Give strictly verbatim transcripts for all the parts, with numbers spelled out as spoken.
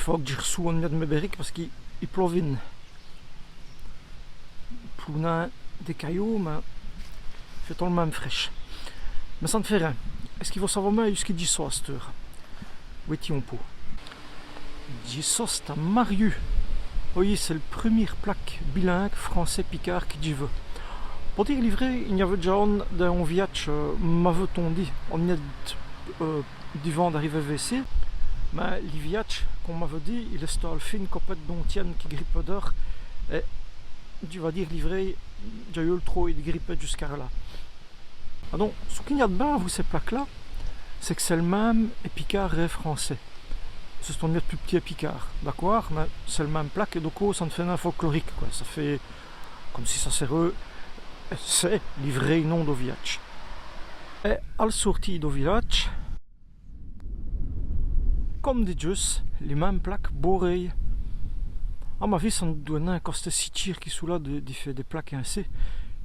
Faut qu' dji r'çouwe one miète mès bèriques pace qu'i, i plovine. Ploûnant dès cayôs, mins fêt tot l' minme frèch. Mins ça n' fêt rin. Èst-ce qui vos savoz mins èyu ç' qui dj' so asteûre ? Wétîz on pô. Dj' so à Marius. Oyi, c'èst l' prumîre plaque bilingue francès-picârd qui dj' vwè. Po dîre li vraî, i gn-aveut dèdja one dins on viyadje, euh, m'avè-t-on dit, one miète, euh, divant d'ariver vêci, mins li viyadje qu'on m'avè dit, il èsteut al fin one copète d'on tiène qui gripeut d'heure, èt dji va dîre li vraî, dj'a yeû l' trôye di griper jusqu'à la. Adon, çou qu'i gn-a d' bin avou cès plaques-là, c'èst qu' c'èst l' minme è picârd èt è francès. C'è-st-one miète pus p'tit è picârd, d'acôrd, mins c'èst l' minme plaque èt do côp ça n' fêt nin folklorique, qwè. Ça fêt come si ça sèreut, c'èst li vraî nom do viyadje. Èt al sôrtîye do viyadje, come di djusse, li minme plaque bôrêye. À m' avîs, ça n' dwèt nin coster si tchîr qui çoula di, di fé dès plaques insi. I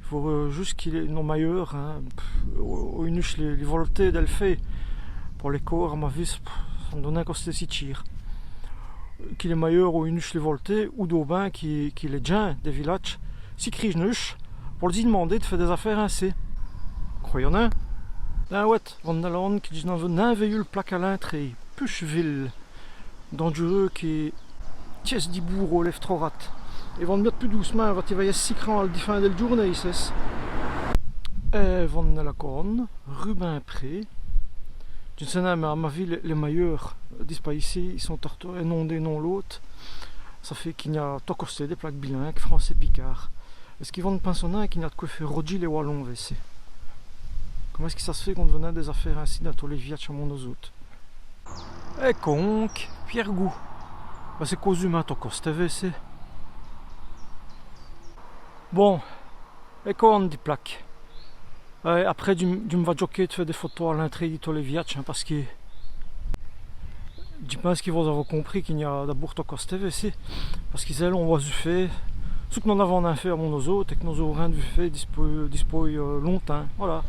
faut, euh, djusse qui lès, nos mayeûrs, in, pff, o-, oyi, in-ouche lès, lès voltî dèl fé. Po lès côps, à m' avîs, pff, ça n' dwèt nin coster si tchîr. Qui lès mayeûrs oyi, in-ouche lès voltî, ou d'ôbin qui, qui lès djins dès viyadjes si crîj'nut po lès-î d'mander di fé dès-afêres insi. Crwèyoz nin ? Bin wêt, vos-ènn' a là one qui dj' n'aveu nin vèyu l' plaque à l'intréye. Pucheville. Dandjureûs qui tièsse di boûre au lève trop rade. Èt vos-ènn' a pus doûcemint, vos-ètiz vèyu si crans al difin dèl djoûrnéye, c'èst. Èt vos-ènn' a là co one, Rubempré. Dji n' sé nin, mins à m' avîs, lès, lès mayeûrs, dispaî ici, i sont tortos, èt non d'in, non d' l'ôte. Ça fêt qu'i gn-a tot costé dès plaques bilingues, francès, picârd. Èst-ce qui vos n' pinsoz nin qu'i gn-a d' qwè fé rodjî lès Walons vêci ? Comint èst-ce qui ça s' fêt qu'on vèt nin dès-afêres insi dins tos lès viyadjes à mon-z-ôte ? Èt conque, Pierregou. Bin, c'èst causumint tot costé vêci. Bon, èt co one dès plaques. Èt après, dji m', dji m' va djoker d' fé dès fotos à l'intréye di tos lès viyadjes, in, pace qui dji pinse qui vos-avoz compris qu'i gn-a d'abôrd tot costé vêci, pace qui c'èst l' on-z-ôte fêt, çou qu' nos n'avans nin fêt à mon-z-ôte, èt qu' nos-ôrans d'vu fé dispôy, dispôy, euh, longtimps. Voilà.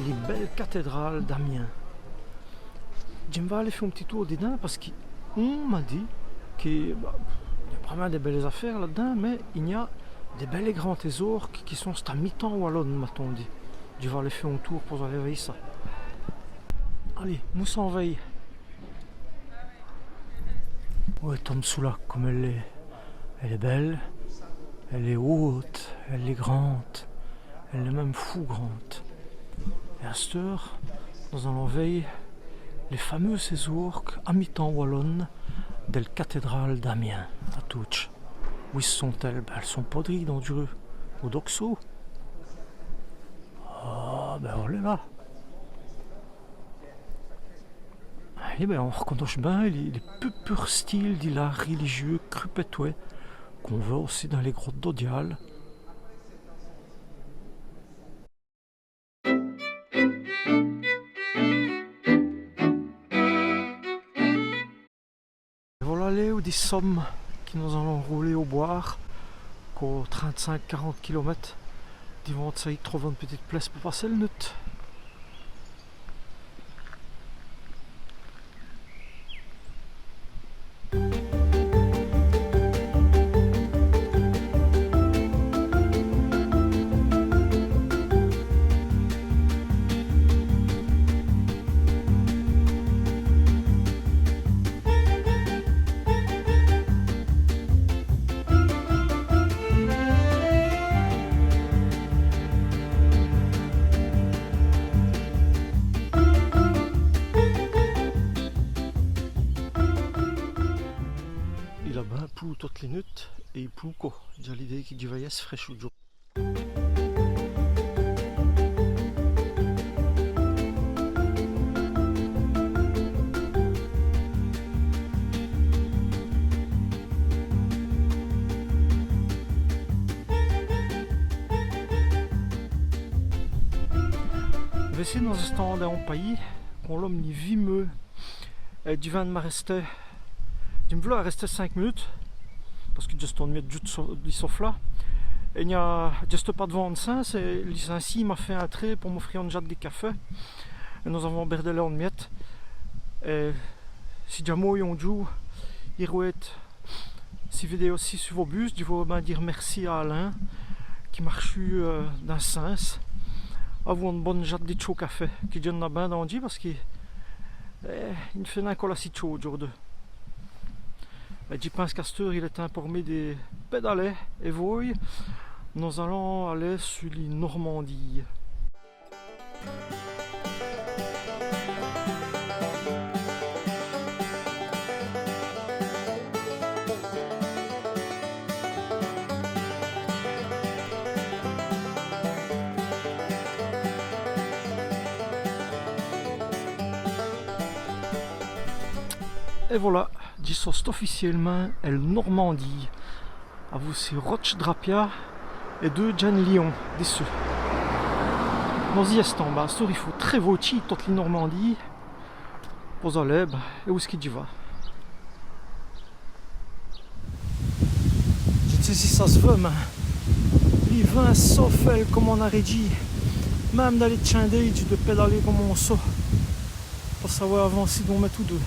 Li bèle catédråle d'Amiens. Dji m' va aler fé on p'tit toûr d'dins pace qu'on m'a dit qui, bah, i gn-a vrémint dès bèlès-afêres là-d'dins, mins i gn-a dès bèlès grands tèsôrs qui, qui sont st-à mitan walon, m'a-t-on dit. Dji va aler fé on toûr po-z-aler vèy ça. Alez, moussans vèy. Oyi, tote çoula, come èle èst, èle èst bèle, èle èst ôte, èle èst grande, èle èst minme foû grande. Èt asteûre, nos-alans vèy lès fameûs tèsôrs à mitan walon dèl catédråle d'Amiens, à Touch. Wice sont-èles ? Bin, èles sont po drî dandjureûs, au Doxo. Ah, bin, on-z-èst là. Èt bin, on r'conèt bin lès, lès pus pûrs stîles di l'årt rèlijieûs crupètwès qu'on veût ossi dins lès grotes do diåle. Èt vola lès-ôtes di Somme qui nos-alans roler au bwârd, co trinte-cinq, quarante kilomètes, divant ça, i trover one pitite plèce po passer l' nût. Dj'a l'idéye qui dj' va yèsse frèche audjoûrdu. Vêci, nos-èstans dins on payis qu'on lome li Vimeu. Èt dji vin d' m'arèster, dji m' v'leu arèster cinq munutes, pace qui dj'èstans one miète djus d' sofla. Èt gn-a, dj'èsteu pa d'vant one cinse, èt li cinse m'a fêt on trêt po m'ofri one jate di cafè. Èt nos-avans bèrdèlé one miète. Èt si djamôye on djoû i rwête ci vidèyo-ci su vos bûses, dji vou bin dîre mèrci a Alain, qui m'a r'çû, euh, dins s' cinse, avou one bone jate di tchôd cafè, qui dj' ènn' a bin dandjî, pace qui, eh, i fêt nin co la si tchôd audjoûrdu. Èt dji pinse qu'asteûre, il èst timps por mi di pèdaler, èt vôye, nos-alans aler su li Normandîye. Èt vola, dji so oficièlemint èl Normandîye. Avou sès rodjes drapia èt deûs djins.nes lions dissus. Nos-î èstans, bin, asteûre i faut trèvôtchî tote li Normandîye po-z-aler, bin, èt ousqui dji va. Dji n' sé si ça s' veut, mins li vint sofèle come on-a rèdjî. Min.me dins lès tchindéyes, dji dwè pèdaler come on sot po sawè avancî d'on mète ou deûs.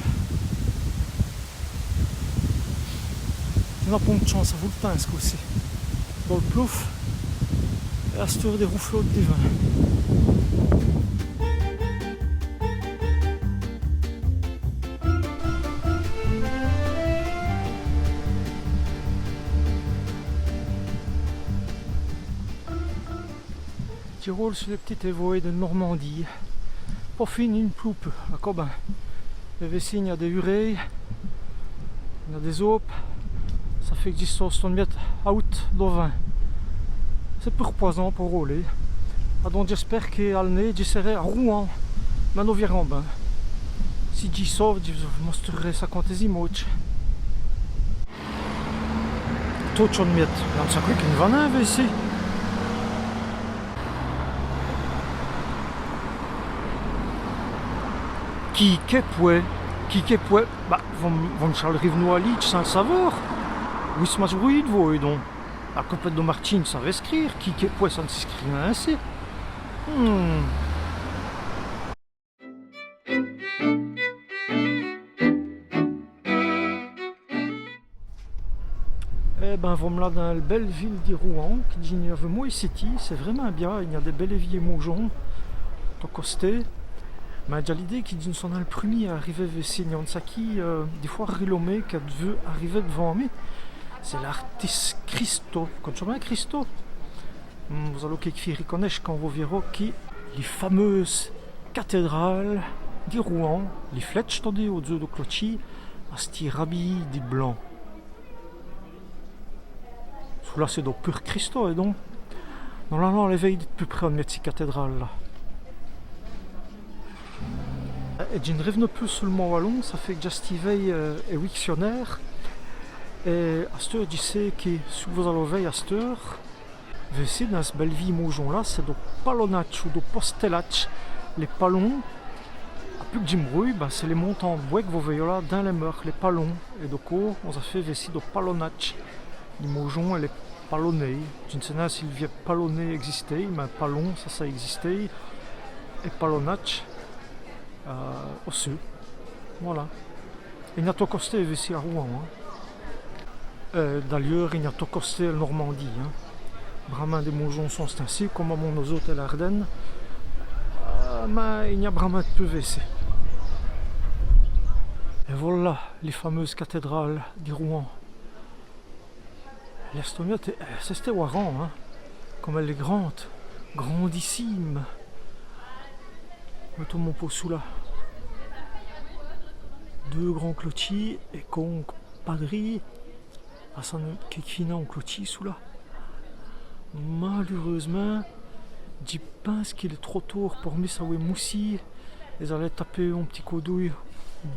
Dji n'a pont d' tchance avou l' timps ç' côp-ci. Dol ploûve, èt asteûre dès rouflôdes di vint. Dji rôle su lès p'titès vôyes di Normandîye. Po fine, i n' ploût pus, à co bin. Èt vêci, i gn-a dès hurêyes, i gn-a dès-aubes. Ça fêt qui dji so one miète à hoûte do vint. C'èst pus r'pwasant po rôler. Adon dj'èspère qu'à l' nêt dji sèrè à Rouen. Mins nos vièrans bin. Si dj'î so, dji vos mostrerè ça quand èst-st-i môtche. Tote one miète. Dji n' sé quî qu'i n' va nin vêci. Quî qu' èst pwès, quî qu' èst pwès. Bah, vos m', vos m' chaleroz vos-ôtes à Lîdje sins l' sawè. Wice m'a-j-èst brouyî d' vôye, don. Al copète do Martchîne, ça sét scrîre. Quî qu' èst pwès, ça n' si scrît nin insi. Hmm. Èt bin, vos m' v'la dins l' bèle vile di Rouen, qui dj' n'aveû mî sintî, c'èst vraîmint bia, i gn-a dès bèlès vîyès môjons tot costés. Mins dj'a l'idéye qui dj' n' so nin l' prumî à arivî vêci, i gn-a one saquî, euh, dès fwârt r'lomé qu'a d'vu arivî d'vant mi. C'èst l'artisse Christo. Vos con'choz bin Christo ? Hmm, vos-aloz quéquefîye r'conèche quand vos vîroz qui li fameûse catèdråle di Rouen, li flètche todi au-d'zeû do clotchî, a stî rabiyîye di blanc. Çoula c'èst do pur Christo, èt don nos l'alans aler vèy di pus près one miète ci catèdråle la. Èt dji n' riv'neu pus su l' mot walon, ça fêt qui dj'a stî vèy, euh, è wicsionêre. Èt asteûre dji sé qui ç' qui vos-aloz vèy asteûre, vêci, dins ç' bèle vî môjon la, c'èst do palonadje ou do posteladje. Lès palons, à pus qui dj' mi broye, bin, c'èst lès montants d' bwès qu' vos vèyoz la dins lès meûrs, lès palons. Èt don, on-z-a fêt vêci do palonadje. Li môjon èl èst paloné. Dji n' sé nin si l' viêbe paloné ègzistéye, mins palon, ça, ça ègzistéye. Èt palonadje, euh, ossi. Vola. I gn-a tot costé vêci à Rouen, in. Euh, d'alieûrs, i gn-a tot costé èl Normandîye, in. Brâmint dès môjons sont insi, come amon nos-ôtes è l'Ârdène. Euh, mins i gn-a brâmint pus vêci. Èt vola, li fameûse catèdråle di Rouen. Lèstômiète, c'èst, c'èst waran, in. Come èle èst grande, grandissime. Mètans on pô çoula. Deûs grands clotchis èt co on padrî. Passe quéquefina on clotî çoula. Maleûreûsemint, dji pinse qu'il èst trop tôrd por mi, ça wêt moussî. Èt dj'aleû taper on p'tit côp d'ouy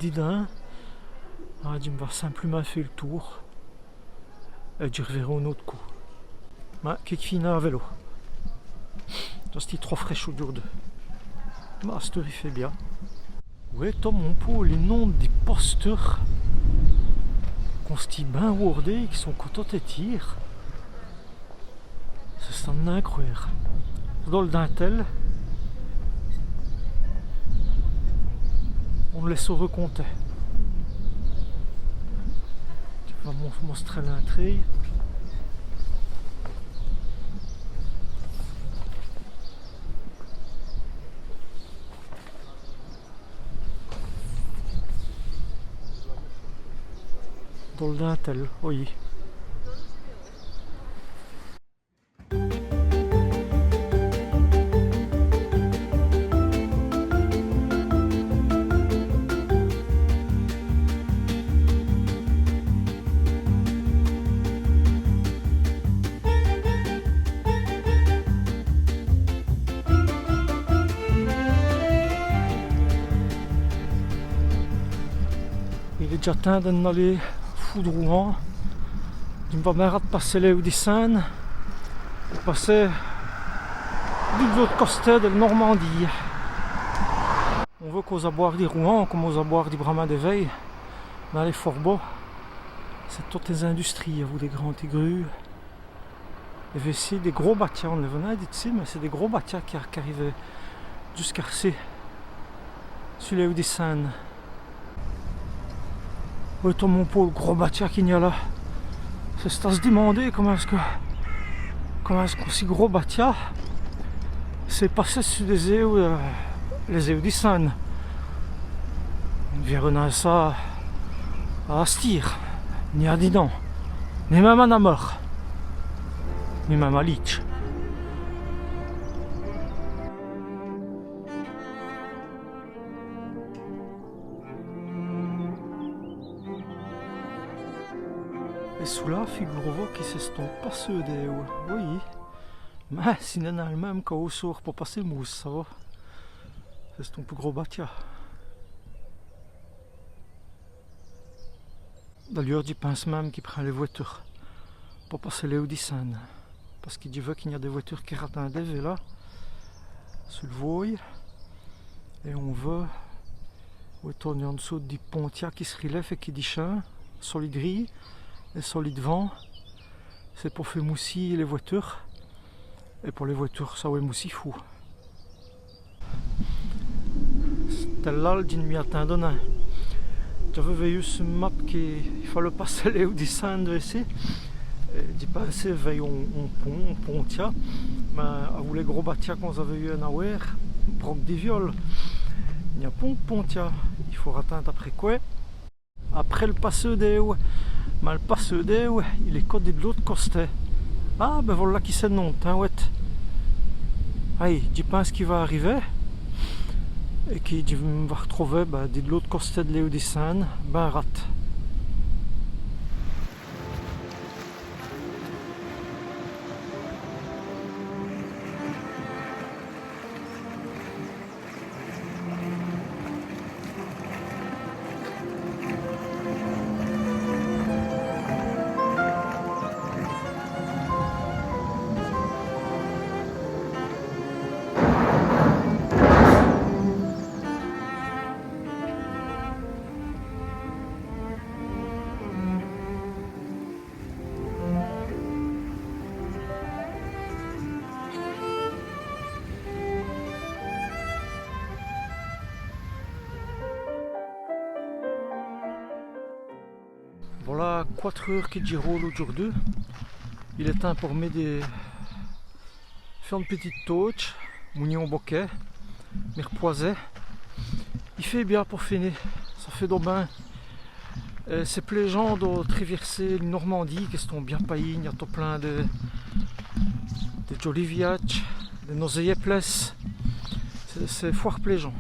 didins. Ah, dji m' va simplèmint fé l' toûr. Èt dji r'vêrè on-ôte côp. Mins quéquefina à vélo. Dj'èstî trop frèche audjoûrdu. Mins asteûre i fêt bia. Wêtoz-m' on pô li nombe di pastûres qu'on stî bin wârdéyes, qui sont co totes ètîres. C'è-st-à n' cwêre. Dol dintèle. On lès saurè compter. Dji va m' mostrè l'intréye. Dol dintèle, oyi. Il èst dèdja tins d'ènn' aler foû d' Rouen. Dji m' va bin rade passer l'Hauts-de-Seine, passer di l'ôte costé dèl Normandîye. On veut qu'aus abwârds di Rouen, come aus abwârds di Bramint-dès-Vèyes, bin, lès forbas, c'èst totes lès-industrîyes, avou dès grands-grues. Èt vêci dès gros batias, on n' lès vèt nin d'ci, mins c'èst dès gros batias qui, qui arivèt disqu'a ci, su l'Hauts-de-Seine. Wêtoz-m' on pô l' gros batia qu'i gn-a là. C'è-st-à s' dimander comint èst-ce qui, comint èst-ce qu'on si gros batia, c'èst passé su lès-eûs, euh, lès-eûs di Seine. On n' vièrè nin ça à Astir, ni à Dinan, ni min.me à Nameur, ni min.me à Lîdje. Èt çoula, figurez-vous qui c'è-st-on passeû d'êwe. Oyi. Mins ci n'èst nin l' min.me qu'au Sôrt po passer Moûse, savoz. C'è-st-on pus gros batia. D'alieûrs, dji pinse min.me qu'i prind lès vwètures po passer lès-eûs di Seine. Pace qui dji vwè qu'i gn-a dès vwètures qui ratindèt vêla, su l' vôye. Èt on veut, wêtoz, on-z-a one sôte di pontia qui s' rilève èt qui dishind, so li drî èt so li d'vant. C'èst po fé moussî lès vwètures. Èt po lès vwètures, ça wêt moussî foû. C'èst-èl-là, dji n' m'î atindeu nin. Dj'aveu vèyu su m' map qu'i faleut passer lès-eûs di Seine vêci. Èt dji pinseuveu vèy on, on pont, on pontia. Mins avou lès gros batias qu'on-z-aveut yeû a Nawêre, broke di viole, i gn-a pont d' pontia. I faureut ratinde après qwè. Après l' passeû d'êwe. Mins l' passeû d'êwe, il èst co di l'ôte costé. Ah, bin volà qui s'ènonde, hin, wêt. Ây, dji pinse qu'i va ariver. Èt qui dji m' va r'trover, bin, di l'ôte costé d' l'Hauts-de-Seine, bin rade. Volà cwatre eûres qui dji rôle audjoûrdu. Il èst tins por mi di fé one pitite tâche, mougnî on bokèt, mi r'pwaser. I fêt bia po fini, ça fêt do bin. Euh, c'èst plêjant di trivièrser li Normandîye, qu'èst on bia payis, i gn-a tot plin di, di djolîs viyèdjes, di nozèyes plèces. C'èst, c'èst fwârt plêjant.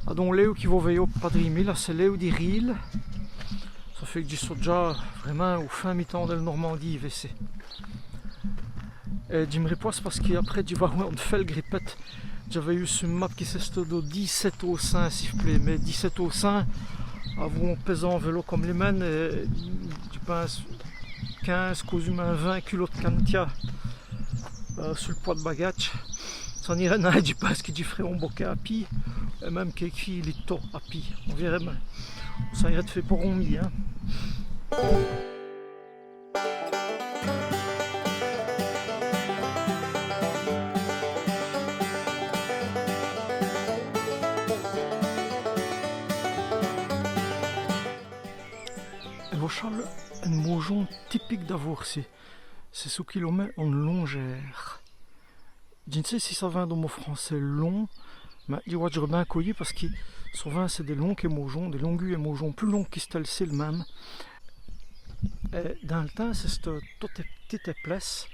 Adon, l'êwe qui vos vèyoz pa-drî mi, là, c'èst l'êwe di Rîle. Ça Fêt qu' dji so dja vraîmint au fin mitan dèl Normandîye, vêci. Èt dji m' ripwèse pace qu'après dji va awè one fèle gripète. Dj'aveu ieû su m' map qui c'èsteût do dî-sèt au cint, s'i v' plêt, mins dî-sèt au cint, avou on pèsant vélo come li mène, èt dji pinse quinze, quâsimint vint kilos d' cantia su l' pwès d' bagadjes. Ça n'îrè nin, dji pinse qui dj' f'rè on bokèt à pîd, èt min.me quéquefîye li tot à pîd. On vîrè, mins ça îrè d' fé po on mî, hin. Èt vochal on maujon tipique d'avôrci. C'èst çou qu'on lome one longère. Dji n' sé si ça vint do mot francès long, mins dji l' vwè bin co pace qui sovint c'èst dès longuès maujons, dès longuès maujons, pus longuès qui stèl-ci min.me. Èt dins l' timps c'èsteût totes p'titès plèces,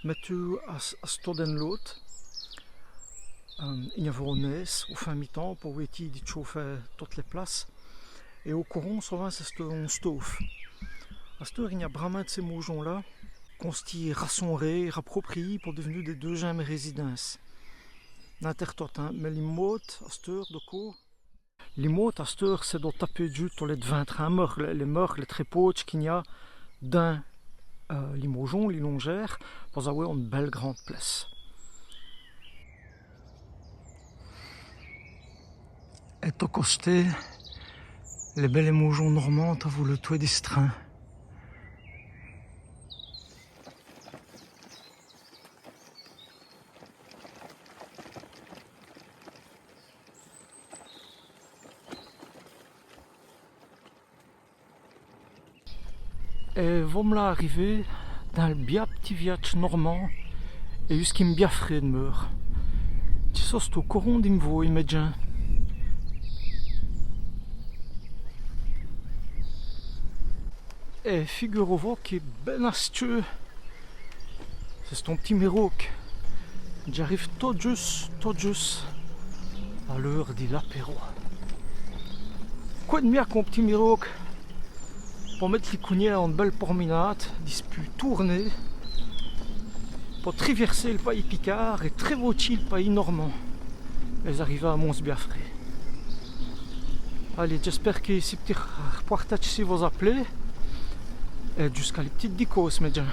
mètuwès à, à s' tot d'ène l'ôte. I gn-aveût one êsse au fin mitan po wêtî di tchaufer totes lès places. Èt au coron sovint c'èsteût on stauve. Asteûre i gn-a bramint d' cès maujons-là qu'ont stî raçonrés, rapropriyîs po div'nu dès deûzinmes résidinces. N'intèrtot, hin, mins li môde asteûre do côp. Li môde asteûre c'èst do taper djus tos lès d'vintrins meûrs, lès, lès meûrs, lès trèpôdjes qu'i gn-a dins li maujon, li longère, po-z-awè one bèle grande plèce. Èt tot costé lès bèlès maujons normandes avou leûs twèts di strin. Èt vo-m'-la arivé dins l' bia p'tit viyèdje normand èyu ç' qui m' bia-fré d'meûre. Dji so st-au coron di m' vôye, mèdjins. Èt figurez-vous qui, bin asteûre, c'è-st-on p'tit mirauke. Dj'arive tot djusse, tot djusse à l'eûre di l'apéro. Qwè d' mia qu'on p'tit mirauke po mète li cougnèt à one bèle porminâde, dispût toûrner, po trivièrser l' payis picârd èt trèvôtchî l' payis normand. Èt ariver à mon bia-fré. Alez, dj'èspère qui ç' p'tit r'pwârtadje-ci vos-a plêt. Èt djusqu'à li p'tite dicauce, mèdjins.